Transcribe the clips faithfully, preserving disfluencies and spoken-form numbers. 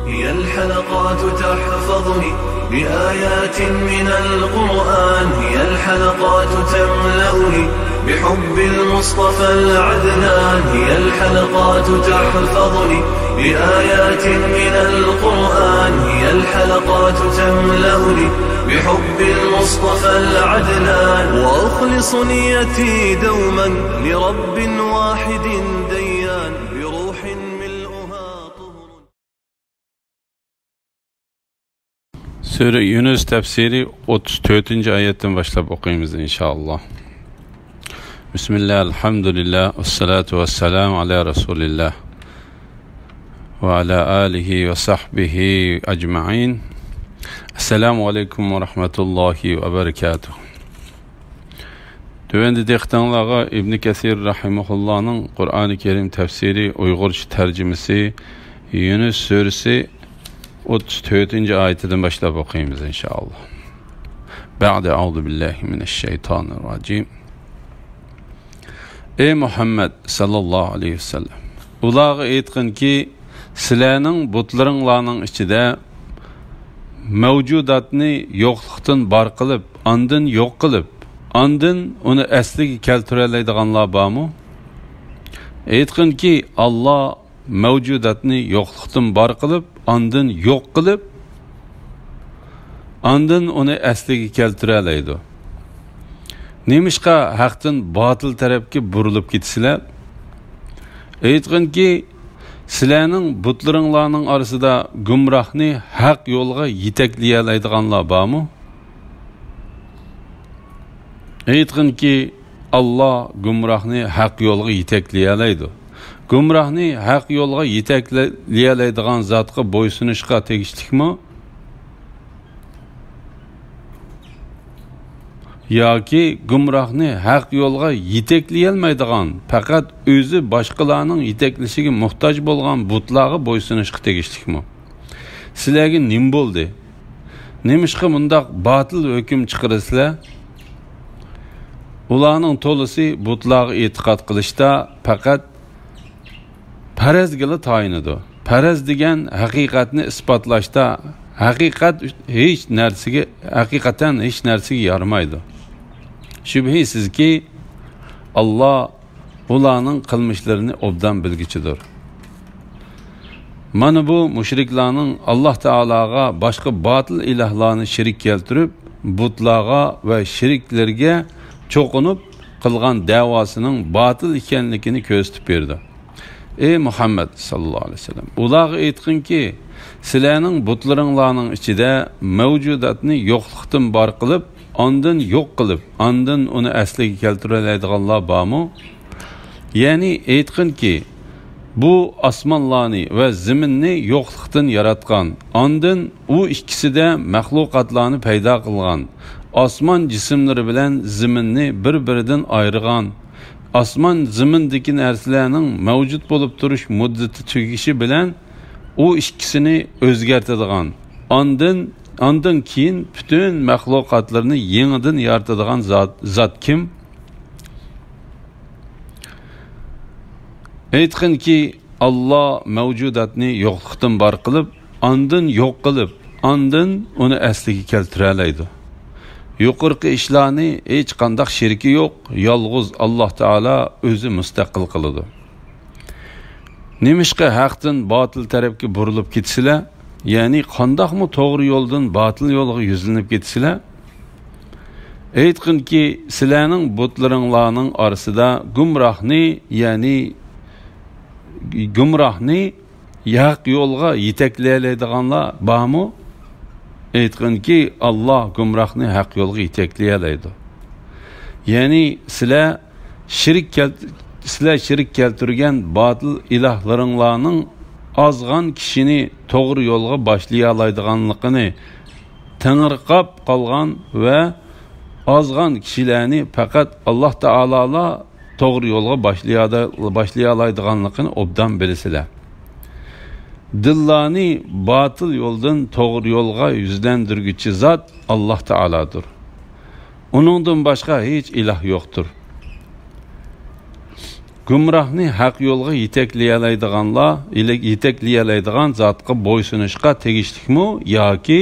هي الحلقات تحفظني بآيات من القرآن، هي الحلقات تملأني بحب المصطفى العدنان، هي الحلقات تحفظني بآيات من القرآن، هي الحلقات تملأني بحب المصطفى العدنان، وأخلص نيتي دوما لرب واحد ديان، بروح ملؤها طهر. سۈرە يۇنۇس تەپسىرى ئوتتۇز تۆتىنچى ئايەتتىن باشلاپ ئوقۇيمىز، ئىنشائاللا. بىسمىللا، ئەلھەمدۇلىللا، ۋەسسالاتۇ ۋەسسالامۇ ئالا رەسۇلىللا ۋە ئالا ئالىھى ۋە سەھبىھى ئەجمەئىن. ئەسسالامۇ ئەلەيكۇم ۋە رەھمەتۇللاھى ۋە بەرىكاتۇھ. تۆۋەندە دىققىتىڭلارغا ئىبنى كەسىر رەھىمەھۇللانىڭ قۇرئانى كەرىم تەپسىرى، ئۇيغۇرچە تەرجىمىسى، يۇنۇس سۈرىسى ئوتتۇز تۆتىنچى ئايىتىدىن باشلاپ ئوقۇيمىز، ئىنشائاللا. بەئدە، ئەئۇزۇ بىللاھى مىنەششەيتانىرراجىم. ئەي مۇھەممەد ساللاللاھۇ ئەلەيھى ۋەسەللەم، ئۇلارغا ئېيتقىنكى، سىلەرنىڭ بۇتلىرىڭلارنىڭ ئىچىدە مەۋجۇداتنى يوقلۇقتىن بار قىلىپ، ئاندىن يوق قىلىپ، ئاندىن ئۇنى ئەسلىگە كەلتۈرەلەيدىغانلار بارمۇ؟ ئېيتقىنكى، ئاللا مەۋجۇداتنى يوقلۇقتىن بار قىلىپ، ئاندىن يوق قىلىپ، ئاندىن ئۇنى ئەسلىگە كەلتۈرەلەيدۇ. نېمىشقا ھەقتىن باتىل تەرەپكە بۇرۇلۇپ كېتىسىلەر؟ ئېيتقىنكى، سىلەرنىڭ بۇتلىرىڭلارنىڭ ئارىسىدا گۇمراھنى ھەق يولغا يېتەكلىيەلەيدىغانلار بارمۇ؟ ئېيتقىنكى، ئاللا گۇمراھنى ھەق يولغا يېتەكلىيەلەيدۇ. گۇمراھنى ھەق يولغا يېتەكلىيەلەيدىغان زاتقا بويسۇنۇشقا تېگىشلىكمۇ؟ ياكى گۇمراھنى ھەق يولغا يېتەكلىيەلمەيدىغان، پەقەت ئۆزى باشقىلارنىڭ يېتەكلىشىگە موھتاج بولغان بۇتلارغا بويسۇنۇشقا تېگىشلىكمۇ؟ سىلەرگە نېمە بولدى؟ نېمىشقا مۇنداق باتىل ھۆكۈم چىقىرىسىلەر؟ ئۇلارنىڭ تولىسى بۇتلارغا ئېتىقاد قىلىشتا پەقەت پەرەزگىلا تايىنىدۇ. پەرەز دېگەن ھەقىقەتنى ئىسپاتلاشتا، ھەقىقەت ھېچ نەرسىگە، ھەقىقەتەن ھېچ نەرسىگە يارىمايدۇ. شۈبھىسىزكى، ئاللا ئۇلارنىڭ قىلمىشلىرىنى ئوبدان بىلگۈچىدۇر. مانا بۇ مۇشرىكلارنىڭ ئاللا تائالاغا باشقا باتىل ئىلاھلارنى شېرىك كەلتۈرۈپ، بۇتلارغا ۋە شېرىكلىرىگە چوقۇنۇپ قىلغان دەۋاسىنىڭ باتىل ئىكەنلىكىنى كۆرسىتىپ بېرىدۇ. ئەي مۇھەممەد ساللاللاھۇ ئەلەيھى ۋەسەللەم، ئۇلارغا ئېيتقىنكى، سىلەرنىڭ بۇتلىرىڭلارنىڭ ئىچىدە مەۋجۇداتنى يوقلۇقتىن بار قىلىپ، ئاندىن يوق قىلىپ، ئاندىن ئۇنى ئەسلىگە كەلتۈرەلەيدىغانلار بارمۇ؟ يەنى ئېيتقىنكى، بۇ ئاسمانلارنى ۋە زېمىننى يوقلۇقتىن ياراتقان، ئاندىن ئۇ ئىككىسىدە مەخلۇقاتلارنى پەيدا قىلغان، ئاسمان جىسىملىرى بىلەن زېمىننى بىر-بىرىدىن ئايرىغان، ئاسمان زېمىندىكى نەرسىلەرنىڭ مەۋجۇت بولۇپ تۇرۇش مۇددىتى تۈگىشى بىلەن ئۇ ئىككىسىنى ئۆزگەرتىدىغان، ئاندىن، ئاندىن كېيىن پۈتۈن مەخلۇقاتلىرىنى يېڭىدىن يارىتىدىغان زات، زات كىم؟ ئېيتقىنكى، ئاللا مەۋجۇداتنى يوقلۇقتىن بار قىلىپ، ئاندىن يوق قىلىپ، ئاندىن ئۇنى ئەسلىگە كەلتۈرەلەيدۇ. يۇقىرىقى ئىشلارنى ھېچقانداق شېرىكى يوق، يالغۇز ئاللا تائالا ئۆزى مۇستەقىل قىلىدۇ. نېمىشقا ھەقتىن باتىل تەرەپكە بۇرۇلۇپ كېتىسىلەر؟ يەنى قانداقمۇ توغرا يولدىن باتىل يولغا يۈزلىنىپ كېتىسىلەر؟ ئېيتقىنكى، سىلەرنىڭ بۇتلىرىڭلارنىڭ ئارىسىدا گۇمراھنى، يەنى گۇمراھنى ھەق يولغا يېتەكلىيەلەيدىغانلار بارمۇ؟ ئېيتقىنكى، ئاللا گۇمراھنى ھەق يولغا يېتەكلىيەلەيدۇ. يەنى سىلەر شېرىك كەل-، سىلەر شېرىك كەلتۈرگەن باتىل ئىلاھلىرىڭلارنىڭ ئازغان كىشىنى توغرا يولغا باشلىيالايدىغانلىقىنى تېڭىرقاپ قالغان ۋە ئازغان كىشىلەرنى پەقەت ئاللا تائالالا توغرا يولغا باشلىيادا-، باشلىيالايدىغانلىقىنى ئوبدان بىلىسىلەر. دىللارنى باتىل يولدىن توغرا يولغا يۈزلەندۈرگۈچى زات ئاللا تائالادۇر. ئۇنىڭدىن باشقا ھېچ ئىلاھ يوقتۇر. گۇمراھنى ھەق يولغا يېتەكلىيەلەيدىغانلار، يېتەكلىيەلەيدىغان زاتقا بويسۇنۇشقا تېگىشلىكمۇ ياكى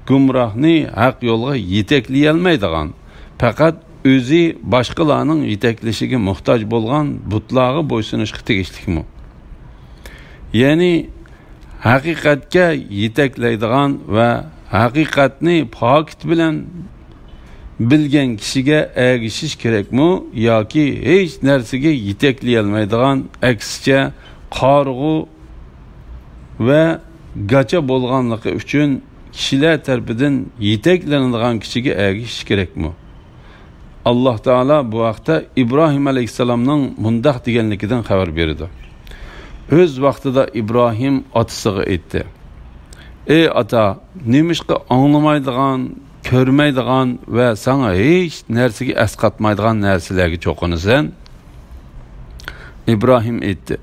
گۇمراھنى ھەق يولغا يېتەكلىيەلمەيدىغان، پەقەت ئۆزى باشقىلارنىڭ يېتەكلىشىگە موھتاج بولغان بۇتلارغا بويسۇنۇشقا تېگىشلىكمۇ؟ يەنى ھەقىقەتكە يېتەكلەيدىغان ۋە ھەقىقەتنى پاكىت بىلەن بىلگەن كىشىگە ئەگىشىش كېرەكمۇ ياكى ھېچ نەرسىگە يېتەكلىيەلمەيدىغان، ئەكسىچە، قارىغۇ ۋە گاچا بولغانلىقى ئۈچۈن كىشىلەر تەرىپىدىن يېتەكلىنىدىغان كىشىگە ئەگىشىش كېرەكمۇ؟ ئاللاھ تائالا بۇ ھەقتە ئىبراھىم ئەلەيھىسسالامنىڭ مۇنداق دېگەنلىكىدىن خەۋەر بېرىدۇ. ئۆز ۋاقتىدا ئىبراھىم ئاتىسىغا ئېيتتى: «ئەي ئاتا، نېمىشقا ئاڭلىمايدىغان، كۆرمەيدىغان ۋە ساڭا ھېچ نەرسىگە ئەسقاتمايدىغان نەرسىلەرگە چوقۇنىسەن؟» ئىبراھىم ئېيتتى: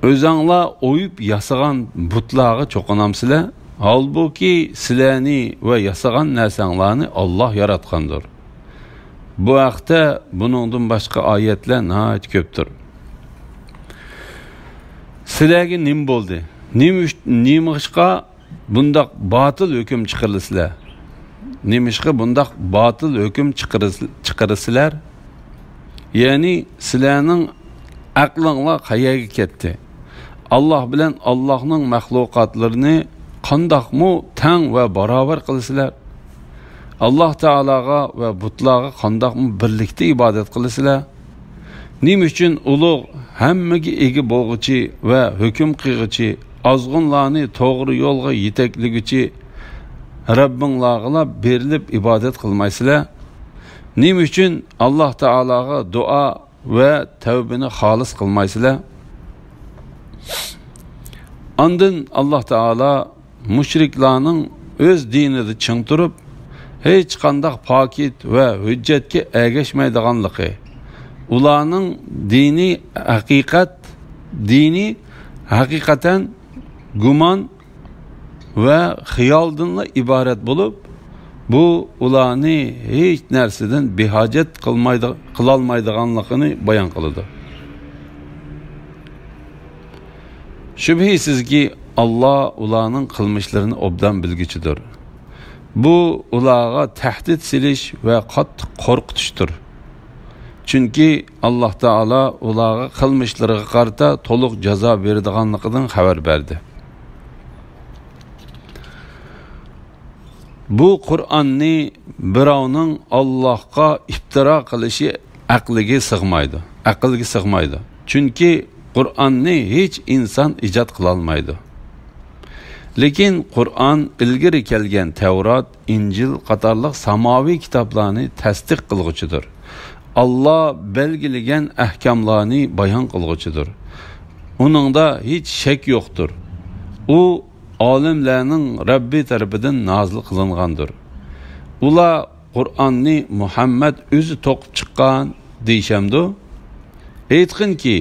«ئۆزەڭلار ئويۇپ ياسىغان بۇتلارغا چوقۇنامسىلەر؟ ھالبۇكى، سىلەرنى ۋە ياسىغان نەرسەڭلارنى ئاللاھ ياراتقاندۇر. بۇ ھەقتە بۇنىڭدىن باشقا ئايەتلەر ناھايىتى كۆپتۇر. سىلەرگە نېمە بولدى؟ نېمە ئۈچ-، نېمىشقا بۇنداق باتىل ھۆكۈم چىقىرىسىلەر؟ نېمىشقا بۇنداق باتىل ھۆكۈم چىقىرىس-، چىقىرىسىلەر؟ يەنى سىلەرنىڭ ئەقلىڭلار قەيەرگە كەتتى؟ ئاللاھ بىلەن ئاللاھنىڭ مەخلۇقاتلىرىنى قانداقمۇ تەڭ ۋە باراۋەر قىلىسىلەر؟ ئاللاھ تائالاغا ۋە بۇتلارغا قانداقمۇ بىرلىكتە ئىبادەت قىلىسىلەر؟ نېمە ئۈچۈن ئۇلۇغ، ھەممىگە ئىگە بولغۇچى ۋە ھۆكۈم قىلغۇچى، ئازغۇنلارنى توغرا يولغا يېتەكلىگۈچى رەببىڭلارغىلا بېرىلىپ ئىبادەت قىلمايسىلەر؟ نېمە ئۈچۈن ئاللاھ تائالاغا دۇئا ۋە تەۋبىنى خالىس قىلمايسىلەر؟» ئاندىن ئاللاھ تائالا مۇشرىكلارنىڭ ئۆز دىنىدا چىڭ تۇرۇپ، ھېچقانداق پاكىت ۋە ھۆججەتكە ئەگەشمەيدىغانلىقى، ئۇلارنىڭ دىنى ھەقىقەت، دىنى ھەقىقەتەن گۇمان ۋە خىيالدىنلا ئىبارەت بولۇپ، بۇ ئۇلارنى ھېچ نەرسىدىن بىھاجەت قىلمايدۇ-، قىلالمايدىغانلىقىنى بايان قىلىدۇ. شۈبھىسىزكى، ئاللاھ ئۇلارنىڭ قىلمىشلىرىنى ئوبدان بىلگۈچىدۇر. بۇ ئۇلارغا تەھدىت سېلىش ۋە قاتتىق قورقۇتۇشتۇر. چۈنكى ئاللاھ تائالا ئۇلارغا قىلمىشلىرىغا قارىتا تولۇق جازا بېرىدىغانلىقىدىن خەۋەر بەردى. بۇ قۇرئاننى بىراۋنىڭ ئاللاھقا ئىپتىرا قىلىشى ئەقلىگە سىغمايدۇ، ئەقىلگە سىغمايدۇ. چۈنكى قۇرئاننى ھېچ ئىنسان ئىجاد قىلالمايدۇ. لېكىن قۇرئان ئىلگىرى كەلگەن تەۋرات، ئىنجىل قاتارلىق ساماۋىي كىتابلارنى تەستىق قىلغۇچىدۇر. ئاللاھ بەلگىلىگەن ئەھكاملارنى بايان قىلغۇچىدۇر. ئۇنىڭدا ھېچ شەك يوقتۇر. ئۇ ئالەملەرنىڭ رەببى تەرىپىدىن نازىل قىلىنغاندۇر. ئۇلار قۇرئاننى مۇھەممەد ئۆزى توقۇپ چىققان دېيىشەمدۇ؟ ئېيتقىنكى،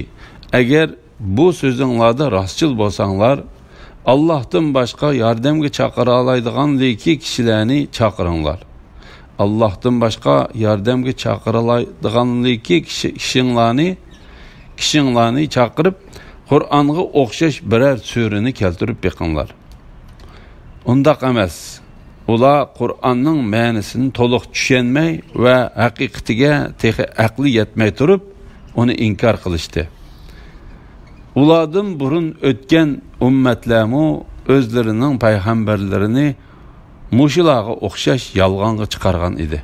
ئەگەر بۇ سۆزۈڭلاردا راستچىل بولساڭلار، ئاللاھتىن باشقا ياردەمگە چاقىرالايدىغانلىكى كىشىلەرنى چاقىرىڭلار. ئاللاھتىن باشقا ياردەمگە چاقىرالايدىغانلىكى كىشى-، كىشىڭلارنى، كىشىڭلارنى چاقىرىپ، قۇرئانغا ئوخشاش بىرەر سۈرىنى كەلتۈرۈپ بېقىڭلار. ئۇنداق ئەمەس. ئۇلار قۇرئاننىڭ مەنىسىنى تولۇق چۈشەنمەي ۋە ھەقىقىتىگە تېخى ئەقلى يەتمەي تۇرۇپ، ئۇنى ئىنكار قىلىشتى. ئۇلاردىن بۇرۇن ئۆتكەن ئۈممەتلەرمۇ ئۆزلىرىنىڭ پەيغەمبەرلىرىنى مۇشۇلارغا ئوخشاش يالغانغا چىقارغان ئىدى.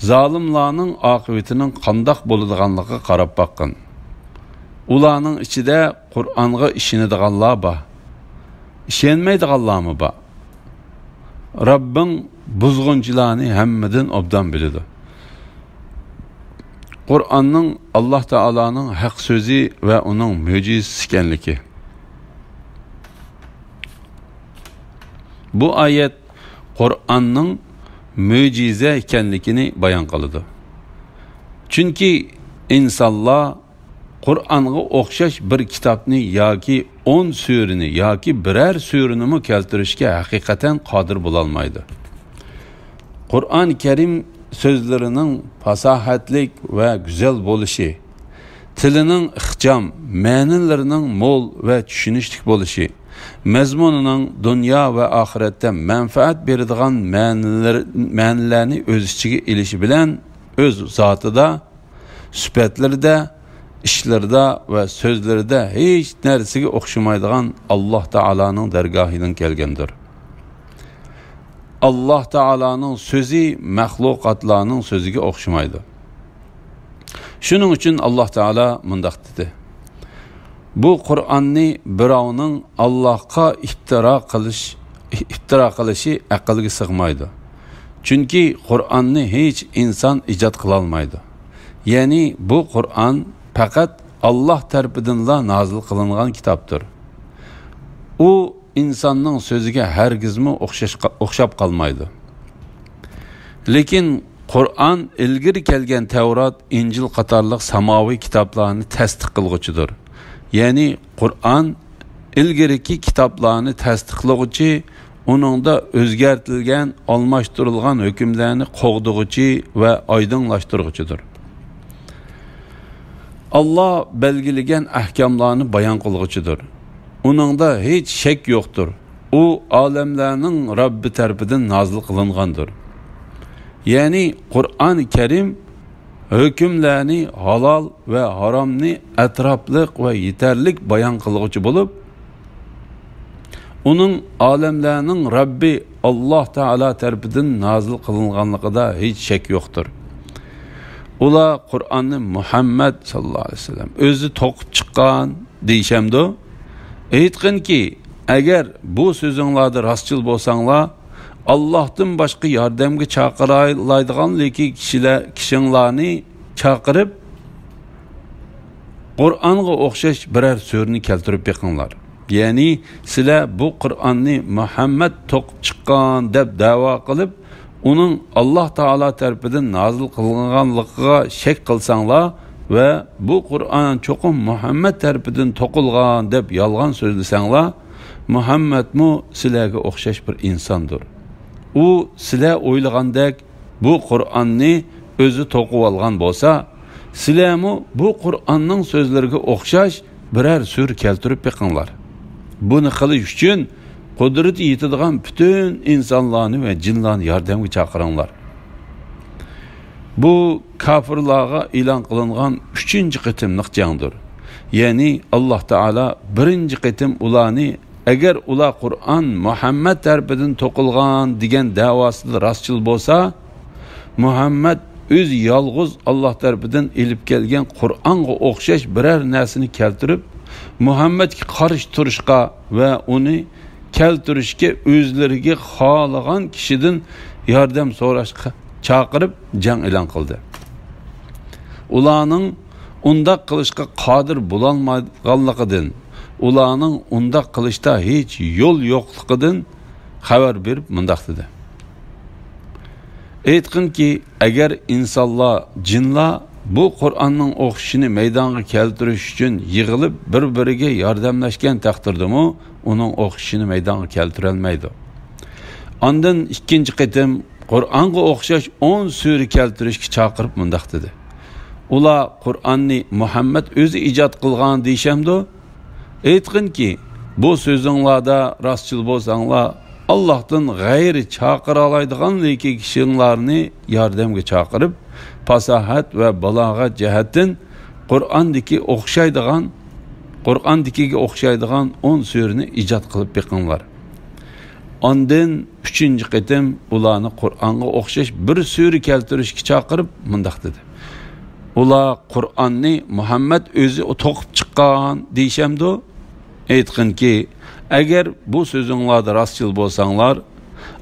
زالىملارنىڭ ئاقىۋىتىنىڭ قانداق بولىدىغانلىقىغا قاراپ باققىن. ئۇلارنىڭ ئىچىدە قۇرئانغا ئىشىنىدىغانلار بار، ئىشەنمەيدىغانلارمۇ بار. رەببىڭ بۇزغۇنچىلارنى ھەممىدىن ئوبدان بىلىدۇ. قۇرئاننىڭ ئاللاھ تائالانىڭ ھەق سۆزى ۋە ئۇنىڭ مۆجىزىسى ئىكەنلىكى. بۇ ئايەت قۇرئاننىڭ مۆجىزە ئىكەنلىكىنى بايان قىلىدۇ. چۈنكى ئىنسانلار قۇرئانغا ئوخشاش بىر كىتابنى ياكى ئون سۈرىنى ياكى بىرەر سۈرىنىمۇ كەلتۈرۈشكە ھەقىقەتەن قادىر بولالمايدۇ. قۇرئان كەرىم سۆزلىرىنىڭ پاساھەتلىك ۋە گۈزەل بولۇشى، تىلىنىڭ ئىخچام، مەنىلىرىنىڭ مول ۋە چۈشىنىشلىك بولۇشى، مەزمۇنىنىڭ دۇنيا ۋە ئاخىرەتتە مەنپەئەت بېرىدىغان مەنىلەر-، مەنىلەرنى ئۆز ئىچىگە ئېلىشى بىلەن، ئۆز زاتىدا، سۈپەتلىرىدە، ئىشلىرىدا ۋە سۆزلىرىدە ھېچ نەرسىگە ئوخشىمايدىغان ئاللاھ تائالانىڭ دەرگاھىدىن كەلگەندۇر. ئاللاھ تائالانىڭ سۆزى مەخلۇقاتلارنىڭ سۆزىگە ئوخشىمايدۇ. شۇنىڭ ئۈچۈن ئاللاھ تائالا مۇنداق دېدى: «بۇ قۇرئاننى بىراۋنىڭ ئاللاھقا ئىپتىرا قىلىش، ئىپتىرا قىلىشى ئەقىلگە سىغمايدۇ. چۈنكى قۇرئاننى ھېچ ئىنسان ئىجاد قىلالمايدۇ. يەنى بۇ قۇرئان پەقەت ئاللاھ تەرىپىدىنلا نازىل قىلىنغان كىتابتۇر. ئۇ ئىنساننىڭ سۆزىگە ھەرگىزمۇ ئوخشاش، ئوخشاپ قالمايدۇ.» لېكىن قۇرئان ئىلگىرى كەلگەن تەۋرات، ئىنجىل قاتارلىق ساماۋىي كىتابلارنى تەستىق قىلغۇچىدۇر. يەنى قۇرئان ئىلگىرىكى كىتابلارنى تەستىقلىغۇچى، ئۇنىڭدا ئۆزگەرتىلگەن، ئالماشتۇرۇلغان ھۆكۈملەرنى قوغدىغۇچى ۋە ئايدىڭلاشتۇرغۇچىدۇر. ئاللاھ بەلگىلىگەن ئەھكاملارنى بايان قىلغۇچىدۇر. ئۇنىڭدا ھېچ شەك يوقتۇر. ئۇ ئالەملەرنىڭ رەببى تەرىپىدىن نازىل قىلىنغاندۇر. يەنى قۇرئان كەرىم ھۆكۈملەرنى، ھالال ۋە ھارامنى ئەتراپلىق ۋە يېتەرلىك بايان قىلغۇچى بولۇپ، ئۇنىڭ ئالەملەرنىڭ رەببى ئاللاھ تائالا تەرىپىدىن نازىل قىلىنغانلىقىدا ھېچ شەك يوقتۇر. ئۇلار قۇرئاننى مۇھەممەد ساللاللاھۇ ئەلەيھى ۋەسەللەم ئۆزى توقۇپ چىققان دېيىشەمدۇ؟ ئېيتقىنكى، ئەگەر بۇ سۆزۈڭلاردا راستچىل بولساڭلار، ئاللاھتىن باشقا ياردەمگە چاقىرالايدىغانلىكى كىشىلەر، كىشىڭلارنى چاقىرىپ، قۇرئانغا ئوخشاش بىرەر سۈرىنى كەلتۈرۈپ بېقىڭلار. يەنى سىلەر بۇ قۇرئاننى مۇھەممەد توقۇپ چىققان دەپ دەۋا قىلىپ، ئۇنىڭ ئاللاھ تائالا تەرىپىدىن نازىل قىلىنغانلىقىغا شەك قىلساڭلار ۋە بۇ قۇرئان چوقۇم مۇھەممەد تەرىپىدىن توقۇلغان دەپ يالغان سۆزلىسەڭلار، مۇھەممەدمۇ سىلەرگە ئوخشاش بىر ئىنساندۇر. ئۇ سىلەر ئويلىغاندەك بۇ قۇرئاننى ئۆزى توقۇۋالغان بولسا، سىلەرمۇ بۇ قۇرئاننىڭ سۆزلىرىگە ئوخشاش بىرەر سۈرە كەلتۈرۈپ بېقىڭلار. بۇنى قىلىش ئۈچۈن قۇدرىتى يېتىدىغان پۈتۈن ئىنسانلارنى ۋە جىنلارنى ياردەمگە چاقىرىڭلار. بۇ كاپىرلارغا ئېلان قىلىنغان ئۈچىنچى قېتىملىق جەڭدۇر. يەنى ئاللاھ تائالا بىرىنچى قېتىم ئۇلارنى، ئەگەر ئۇلار قۇرئان مۇھەممەد تەرىپىدىن توقۇلغان دېگەن دەۋاسىدا راستچىل بولسا، مۇھەممەد ئۆزى يالغۇز ئاللاھ تەرىپىدىن ئېلىپ كەلگەن قۇرئانغا ئوخشاش بىرەر نەرسىنى كەلتۈرۈپ، مۇھەممەدكە قارشى تۇرۇشقا ۋە ئۇنى كەلتۈرۈشكە ئۆزلىرىگە خالىغان كىشىدىن ياردەم سوراشقا چاقىرىپ، جەڭ ئېلان قىلدى. ئۇلارنىڭ ئۇنداق قىلىشقا قادىر بولالمايدىغانلىقىدىن، ئۇلارنىڭ ئۇنداق قىلىشتا ھېچ يول يوقلۇقىدىن خەۋەر بېرىپ مۇنداق دېدى: ئېيتقىنكى، ئەگەر ئىنسانلار، جىنلار بۇ قۇرئاننىڭ ئوخشىشىنى مەيدانغا كەلتۈرۈش ئۈچۈن يىغىلىپ، بىر-بىرىگە ياردەملەشكەن تەقدىردىمۇ، ئۇنىڭ ئوخشىشىنى مەيدانغا كەلتۈرەلمەيدۇ. ئاندىن ئىككىنچى قېتىم قۇرئانغا ئوخشاش ئون سۈرە كەلتۈرۈشكە چاقىرىپ مۇنداق دېدى: ئۇلار قۇرئاننى مۇھەممەد ئۆزى ئىجاد قىلغان دېيىشەمدۇ؟ ئېيتقىنكى، بۇ سۆزۈڭلاردا راستچىل بولساڭلار، ئاللاھتىن غەيرى چاقىرالايدىغانلىكى كىشىڭلارنى ياردەمگە چاقىرىپ، پاساھەت ۋە بالاغەت جەھەتتىن قۇرئاندىكى ئوخشايدىغان، قۇرئاندىكىگە ئوخشايدىغان ئون سۈرىنى ئىجاد قىلىپ بېقىڭلار. ئاندىن ئۈچىنچى قېتىم ئۇلارنى قۇرئانغا ئوخشاش بىر سۈرە كەلتۈرۈشكە چاقىرىپ مۇنداق دېدى: ئۇلار قۇرئاننى مۇھەممەد ئۆزى توقۇپ چىققان دېيىشەمدۇ؟ ئېيتقىنكى، ئەگەر بۇ سۆزۈڭلاردا راستچىل بولساڭلار،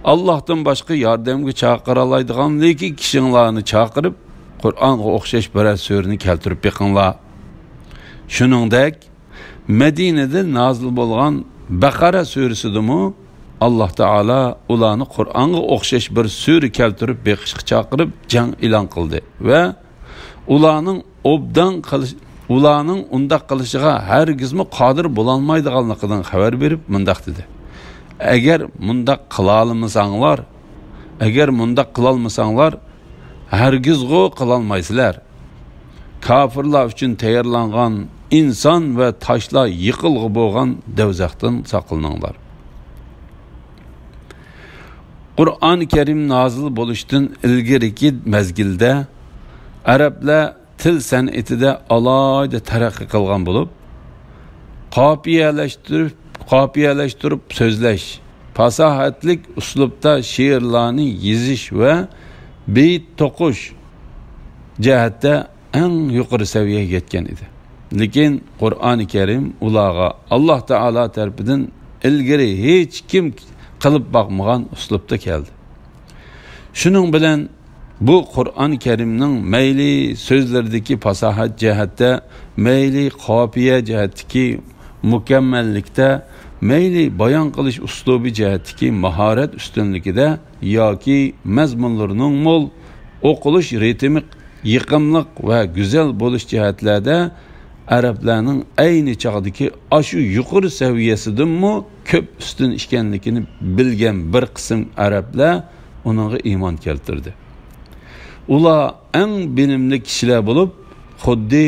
ئاللاھتىن باشقا ياردەمگە چاقىرالايدىغانلىكى كىشىڭلارنى چاقىرىپ، قۇرئانغا ئوخشاش بىرەر سۈرىنى كەلتۈرۈپ بېقىڭلار. شۇنىڭدەك، مەدىنىدە نازىل بولغان بەقەرە سۈرىسىدىمۇ ئاللاھ تائالا ئۇلارنى قۇرئانغا ئوخشاش بىر سۈرە كەلتۈرۈپ بېقىشقا چاقىرىپ جەڭ ئېلان قىلدى ۋە ئۇلارنىڭ ئوبدان قىلىش، ئۇلارنىڭ ئۇنداق قىلىشىغا ھەرگىزمۇ قادىر بولالمايدىغانلىقىدىن خەۋەر بېرىپ مۇنداق دېدى: ئەگەر مۇنداق قىلالمىساڭلار، ئەگەر مۇنداق قىلالمىساڭلار، ھەرگىزغۇ قىلالمايسىلەر. كاپىرلار ئۈچۈن تەييارلانغان ئىنسان ۋە تاشلار يېقىلغۇ بولغان دوزاختىن ساقلىنىڭلار. قۇرئان كەرىم نازىل بولۇشتىن ئىلگىرىكى مەزگىلدە ئەرەبلەر تىل سەنئىتىدە ئالاھىدە تەرەققىي قىلغان بولۇپ، قاپىيەلەشتۈرۈپ، قاپىيەلەشتۈرۈپ سۆزلەش، پاساھەتلىك ئۇسلۇبتا شېئىرلارنى يېزىش ۋە بېيىت توقۇش جەھەتتە ئەڭ يۇقىرى سەۋىيەگە يەتكەن ئىدى. لېكىن قۇرئانى كەرىم ئۇلارغا ئاللاھ تائالا تەرىپىدىن ئىلگىرى ھېچكىم قىلىپ باقمىغان ئۇسلۇبتا كەلدى. شۇنىڭ بىلەن بۇ قۇرئان كەرىمنىڭ مەيلى سۆزلىرىدىكى پاساھەت جەھەتتە، مەيلى قاپىيە جەھەتتىكى مۇكەممەللىكتە، مەيلى بايان قىلىش ئۇسلۇبى جەھەتتىكى ماھارەت ئۈستۈنلۈكىدە ياكى مەزمۇنلىرىنىڭ مول، ئوقۇلۇش رىتىمى يېقىملىق ۋە گۈزەل بولۇش جەھەتلەردە ئەرەبلەرنىڭ ئەينى چاغدىكى ئاشۇ يۇقىرى سەۋىيەسىدىنمۇ كۆپ ئۈستۈن ئىكەنلىكىنى بىلگەن بىر قىسىم ئەرەبلەر ئۇنىڭغا ئىمان كەلتۈردى. ئۇلار ئەڭ بىلىملىك كىشىلەر بولۇپ، خۇددى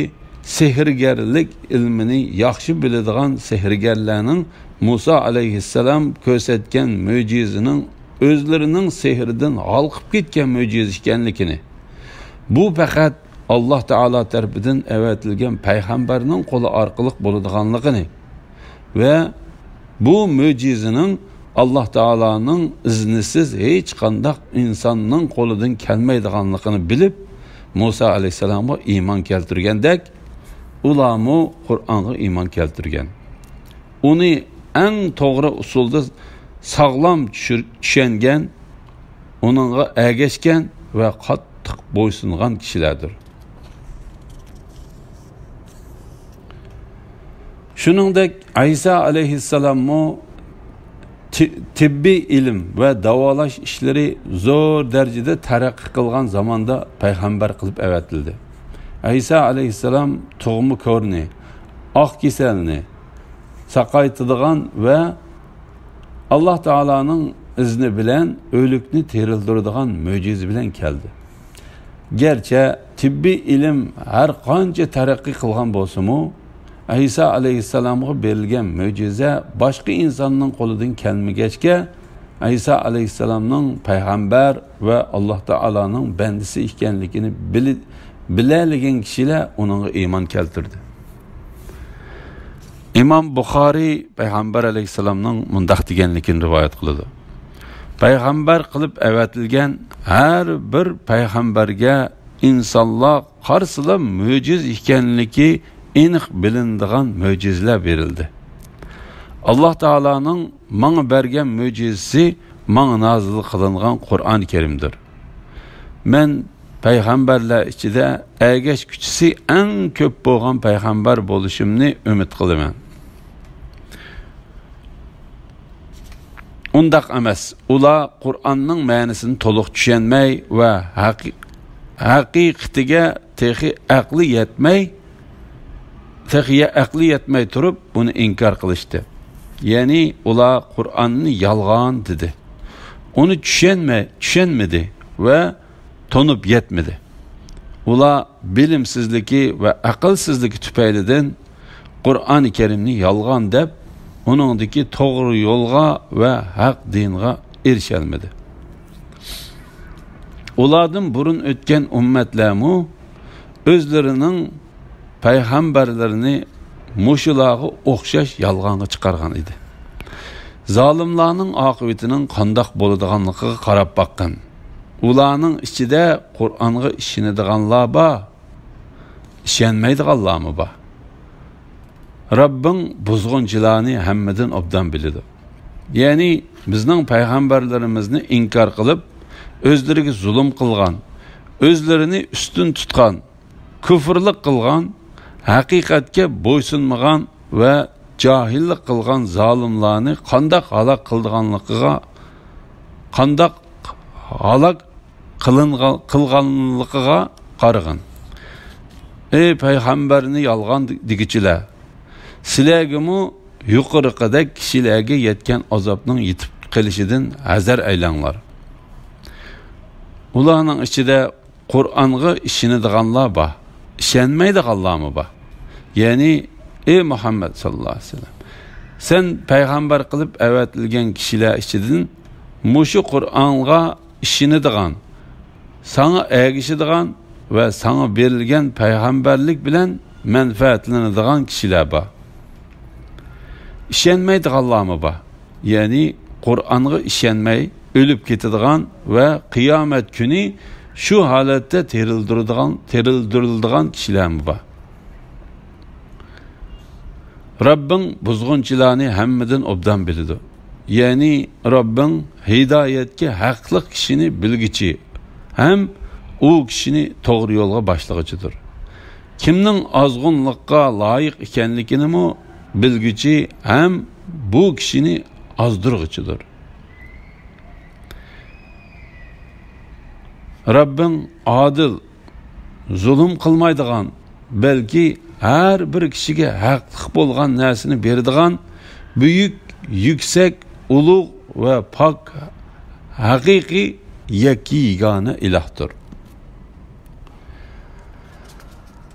سېھىرگەرلىك ئىلمىنى ياخشى بىلىدىغان سېھىرگەرلەرنىڭ مۇسا ئەلەيھىسسالام كۆرسەتكەن مۆجىزىنىڭ ئۆزلىرىنىڭ سېھرىدىن ھالقىپ كەتكەن مۆجىزە ئىكەنلىكىنى، بۇ پەقەت ئاللاھ تائالا تەرىپىدىن ئەۋەتىلگەن پەيغەمبەرنىڭ قولى ئارقىلىق بولىدىغانلىقىنى، ۋە بۇ مۆجىزىنىڭ ئاللاھ تائالانىڭ ئىزنىسىز ھېچقانداق ئىنساننىڭ قولىدىن كەلمەيدىغانلىقىنى بىلىپ، مۇسا ئەلەيھىسسالامغا ئىمان كەلتۈرگەندەك، ئۇلارمۇ قۇرئانغا ئىمان كەلتۈرگەن. ئۇنى ئەڭ توغرا ئۇسۇلدا ساغلام چۈشۈر-، چۈشەنگەن، ئۇنىڭغا ئەگەشكەن ۋە قاتتىق بويسۇنغان كىشىلەردۇر. شۇنىڭدەك ئەيسا ئەلەيھىسسالاممۇ تى-، تېببىي ئىلىم ۋە داۋالاش ئىشلىرى زور دەرىجىدە تەرەققىي قىلغان زاماندا پەيغەمبەر قىلىپ ئەۋەتىلدى. ئەيسا ئەلەيھىسسالام تۇغما كورنى، ئاق كېسەلنى ساقايتىدىغان ۋە ئاللاھ تائالانىڭ ئىزنى بىلەن ئۆلۈكنى تىرىلدۈرىدىغان مۆجىزە بىلەن كەلدى. گەرچە تېببىي ئىلىم ھەر قانچە تەرەققىي قىلغان بولسىمۇ، ئەيسا ئەلەيھىسسالامغا بېرىلگەن مۆجىزە باشقا ئىنساننىڭ قولىدىن كەلمىگەچكە، ئەيسا ئەلەيھىسسالامنىڭ پەيغەمبەر ۋە ئاللاھ تائالانىڭ بەندىسى ئىكەنلىكىنى بىلى-، بىلەلىگەن كىشىلەر ئۇنىڭغا ئىمان كەلتۈردى. ئىمام بۇخارىي پەيغەمبەر ئەلەيھىسسالامنىڭ مۇنداق دېگەنلىكىنى رىۋايەت قىلىدۇ: پەيغەمبەر قىلىپ ئەۋەتىلگەن ھەر بىر پەيغەمبەرگە ئىنسانلار قارىسىلا مۆجىزە ئىكەنلىكى ئېنىق بىلىنىدىغان مۆجىزىلەر بېرىلدى. ئاللاھ تائالانىڭ ماڭا بەرگەن مۆجىزىسى ماڭا نازىل قىلىنغان قۇرئان كەرىمدۇر. مەن پەيغەمبەرلەر ئىچىدە ئەگەشكۈچىسى ئەڭ كۆپ بولغان پەيغەمبەر بولۇشۇمنى ئۈمىد قىلىمەن. ئۇنداق ئەمەس، ئۇلار قۇرئاننىڭ مەنىسىنى تولۇق چۈشەنمەي ۋە ھەقىق-، ھەقىقىتىگە تېخى ئەقلى يەتمەي، تېخى يە-، ئەقلى يەتمەي تۇرۇپ، بۇنى ئىنكار قىلىشتى. يەنى ئۇلار قۇرئاننى يالغان دېدى. ئۇنى چۈشەنمەي، چۈشەنمىدى ۋە تونۇپ يەتمىدى. ئۇلار بىلىمسىزلىكى ۋە ئەقىلسىزلىكى تۈپەيلىدىن قۇرئانى كەرىمنى يالغان دەپ، ئۇنىڭدىكى توغرا يولغا ۋە ھەق دىنغا ئېرىشەلمىدى. ئۇلاردىن بۇرۇن ئۆتكەن ئۈممەتلەرمۇ ئۆزلىرىنىڭ پەيغەمبەرلىرىنى مۇشۇلارغا ئوخشاش يالغانغا چىقارغان ئىدى. زالىملارنىڭ ئاقىۋىتىنىڭ قانداق بولىدىغانلىقىغا قاراپ باققىن. ئۇلارنىڭ ئىچىدە قۇرئانغا ئىشىنىدىغانلار بار، ئىشەنمەيدىغانلارمۇ بار. رەببىڭ بۇزغۇنچىلارنى ھەممىدىن ئوبدان بىلىدۇ. يەنى بىزنىڭ پەيغەمبەرلىرىمىزنى ئىنكار قىلىپ، ئۆزلىرىگە زۇلۇم قىلغان، ئۆزلىرىنى ئۈستۈن تۇتقان، كۇفرلۇق قىلغان، ھەقىقەتكە بويسۇنمىغان ۋە جاھىللىق قىلغان زالىملارنى قانداق ھالاك قىلىدىغانلىقىغا، قانداق ھالاك قىلىنغان، قىلغانلىقىغا قارىغىن. ئەي پەيغەمبەرنى يالغان دېگۈچىلەر! سىلەرگىمۇ يۇقىرىقىدەك كىشىلەرگە يەتكەن ئازابنىڭ يېتىپ قېلىشىدىن ھەزەر ئەيلەڭلار. ئۇلارنىڭ ئىچىدە قۇرئانغا ئىشىنىدىغانلار بار. ئىشەنمەيدىغانلارمۇ بار. يەنى، ئى مۇھەممەد ساللاللاھۇ ئەلەيھى ۋەسەللەم، سەن پەيغەمبەر قىلىپ ئەۋەتىلگەن كىشىلەر ئىچىدىن مۇشۇ قۇرئانغا ئىشىنىدىغان، ساڭا ئەگىشىدىغان ۋە ساڭا بېرىلگەن پەيغەمبەرلىك بىلەن مەنپەئەتلىنىدىغان كىشىلەر بار. ئىشەنمەيدىغانلارمۇ بار. يەنى قۇرئانغا ئىشەنمەي ئۆلۈپ كېتىدىغان ۋە قىيامەت كۈنى شۇ ھالەتتە تىرىلدۈرىدىغان، تىرىلدۈرۈلىدىغان كىشىلەرمۇ بار. رەببىڭ بۇزغۇنچىلارنى ھەممىدىن ئوبدان بىلىدۇ. يەنى رەببىڭ ھىدايەتكە ھەقلىق كىشىنى بىلگۈچى ھەم ئۇ كىشىنى توغرا يولغا باشلىغۇچىدۇر. كىمنىڭ ئازغۇنلۇققا لايىق ئىكەنلىكىنىمۇ بىلگۈچى ھەم بۇ كىشىنى ئازدۇرغۇچىدۇر. رەببىڭ ئادىل، زۇلۇم قىلمايدىغان، بەلكى ھەر بىر كىشىگە ھەقلىق بولغان نەرسىنى بېرىدىغان بۈيۈك، يۈكسەك، ئۇلۇغ ۋە پاك، ھەقىقىي يەككە يېگانە ئىلاھتۇر.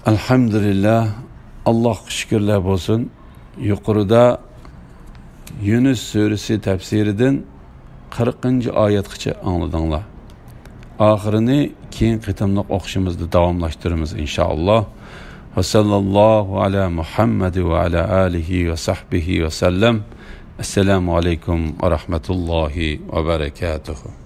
ئەلھەمدۇلىللا، ئاللاھقا شۈكۈرلەر بولسۇن. يۇقىرىدا يۇنۇس سۈرىسى تەپسىرىدىن قىرىقىنچى ئايەتكىچە ئاڭلىدىڭلار. ئاخىرىنى كېيىنكى قېتىملىق ئوقۇشىمىزدا داۋاملاشتۇرىمىز، ئىنشائاللا. ۋەسەللاللاھۇ ئەلا مۇھەممەد ۋە ئەلا ئالىھى ۋە سەھبىھى ۋەسەللەم. ئەسسالامۇ ئەلەيكۇم ۋە رەھمەتۇللاھى ۋە بەرەكاتۇھۇ.